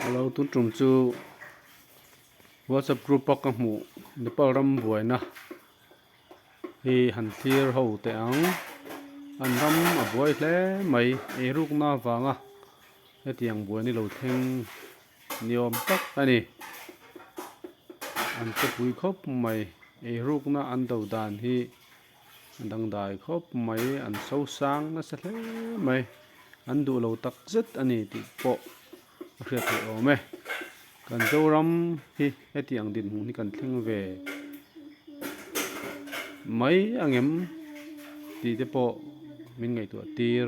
Alo tun tum chu whatsapp group a ka hmuh Nepal ram buaina hi han thlir ho teh ang an ram a buai hle mai eirukna avanga hetiang buaina lo thleng ni awm tak a ni an che pui khawp mai eirukna an do dan hi a dangdai khawp mai an so sang nasa hle mai an duh lo tak zet a ni tih pawh a hriat theih awm e kan Zoram hi heti ang dinhmun hi kan thleng ve mai angem tih te pawh min ngaihtuah tir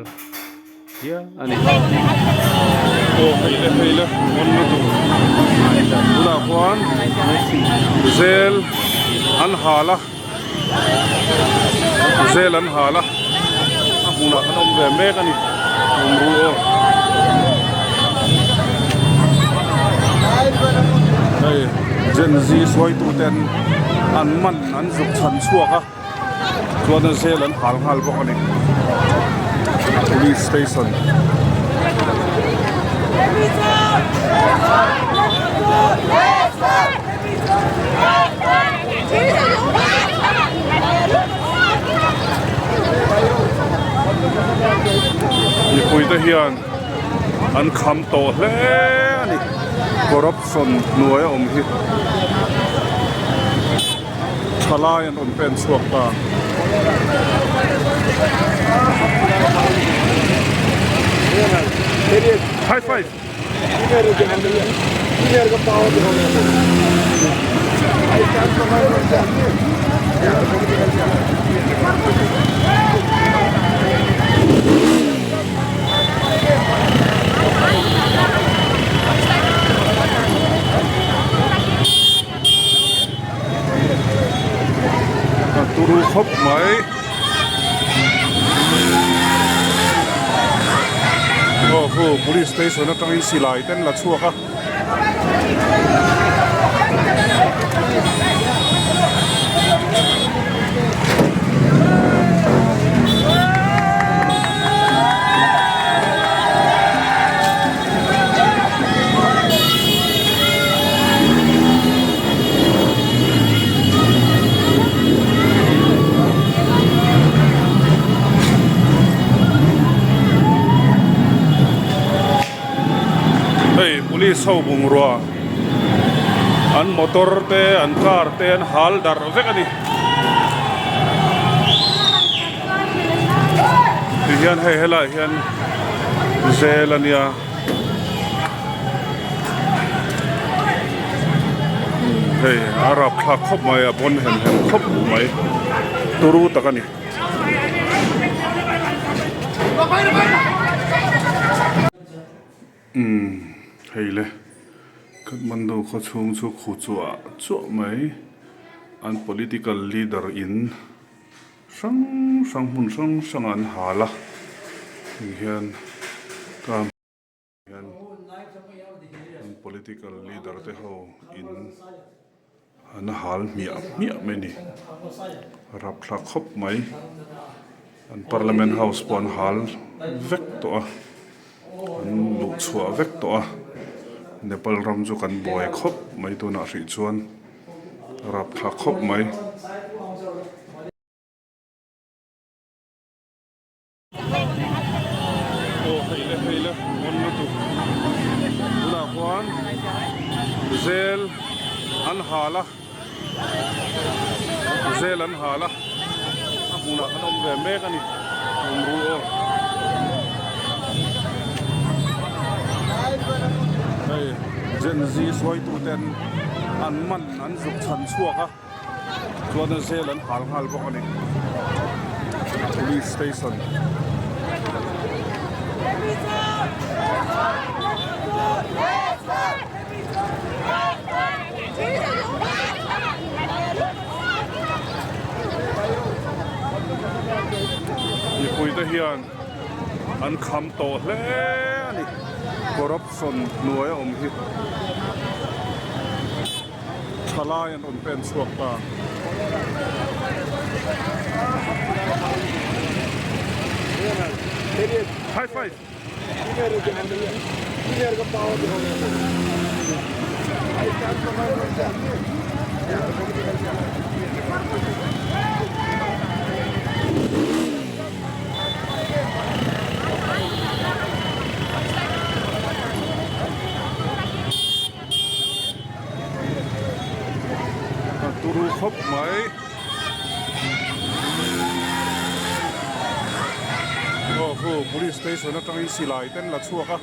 hial a ni. Aw hei le hei le hawn lutuk tunah khuan zel an hal a zel an hal a a hmunah kan awm ve mek a ni awm ru aw hei Gen Z hruaitu ten an man an zuk chhan chhuak a. Chuan a zel an hal nghal bawk a ni police station. Mipui te hian an kham tawh hle a ni corruption hnuai a awm hi. Thalai an rawn pen chhuak ta. High five. A turu khawp mai aw khu police station atangin silai te an la chhuak a. Hei police ho bungrua an motor te an car te an hal darh vek a ni tihian hei helaiah hian zel a nia. Hei a rapthlak khawp mai a bawn hem hem khawp mai turu tak a ni. Umm hei le Kathmandu khaw chhung chu khu chuah chuah mai an political leader in hrang hrang hmun hrang hrang an hal a tihian ka hian an political leader te ho in an hal hmiah hmiah mai a ni rapthlak khawp mai an parliament house pawh an hal vek tawh a an luh chhuah vek tawh a Nepal ram chu kan buai khawp mai tunah hrih chuan rapthlak khawp mai. Aw hei le hei le hawn lutuk tunah khuan zel an hal a zel an hal a a hmunah kan awm ve mek a ni awm ru aw hei Gen Z hruaitu ten an man an zuk chhan chhuak a. Chuan a zel an hal nghal bawk a ni police station. Mipui te hian an kham tawh hle a ni corruption hnuai a awm hi. Thalai an rawn pen chhuak ta. High five. A turu khawp mai. Aw khu police station atangin silai te an la chhuak a.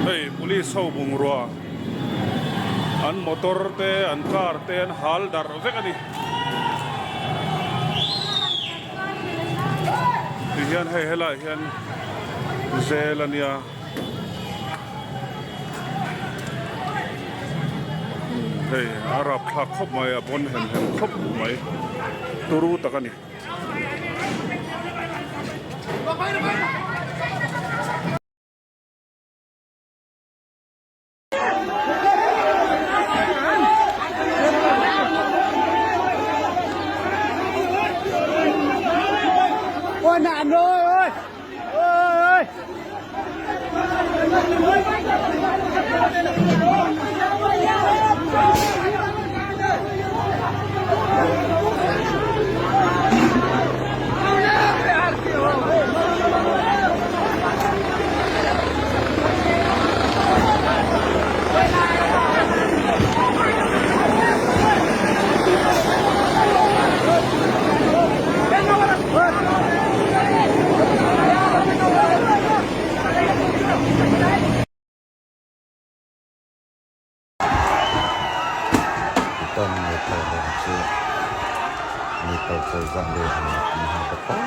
Hei police ho bungrua an motor te an car te an hal darh vek a ni tihian hei helaiah hian zel a nia. Hei a rapthlak khawp mai a bawn hem hem khawp mai turu tak a ni. Ôi nạn rồi ôi ôi Tan Nepal ram chu Nepal cozah le an mipi hna taktak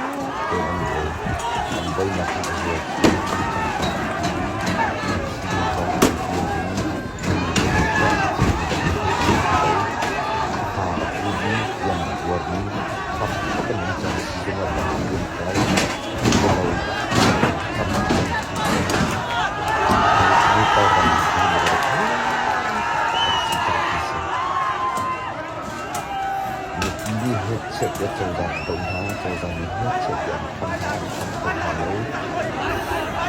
tein an i an daihnak ah a zual chin cang caah an thi ding zong an fiang in ha a pumi tiang a tuarmi fak tuk an um cang sizung ah tampi an kai khualo tampi an thi cang. Nepal ram hi lungretheih taktak an si cang ti si. Mipi nih hekchiat tiah cozah an doh hna, cozah nih hekchiat tiah an kham hna, an kham kho hna lo.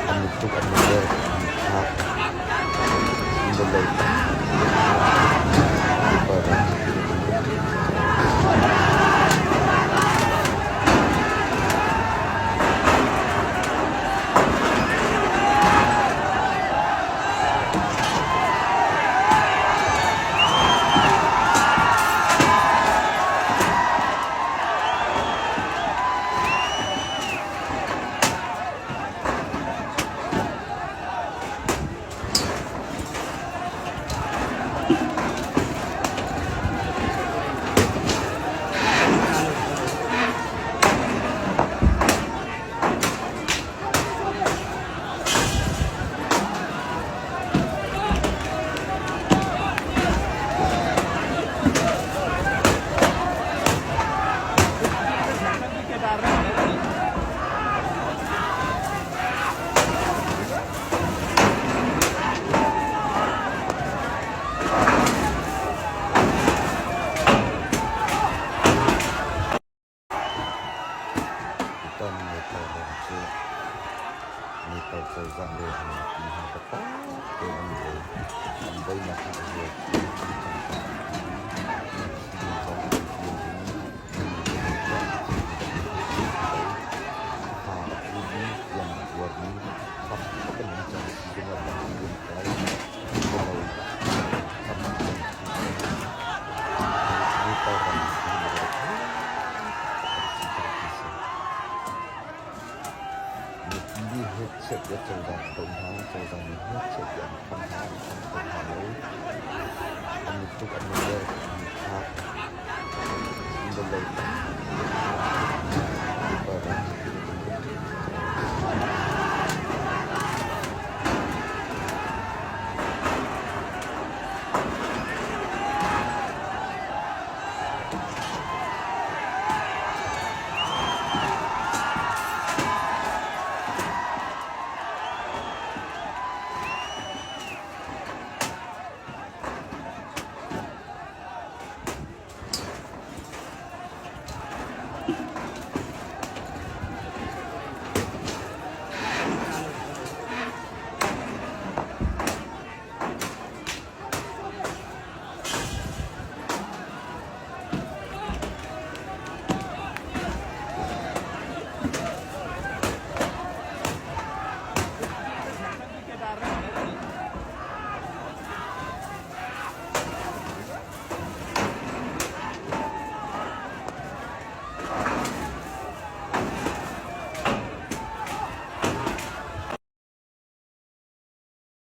An i tuk, an i ler, an i thlak. Vawlei tampi an tuah. Nepal ram hi lungretheih taktak an si. Tutan Nepal ram cu Nepal cozah le an mipi hna taktak tein an i an daihnak ah a zual chin cang caah thi ding zong an fiang in ha a pumi tiang a tuarmi fak tuk an um cang sizung ah tampi an kai khualo tampi an thi cang. Nepal ram hi lungretheih taktak an si cang ti si. Mipi nih hekchiat tiah cozah an doh hna, cozah nih hekchiat tiah an kham hna, an kham kho hna lo. An i tuk, an i ler, an i thlak. Vawlei tampi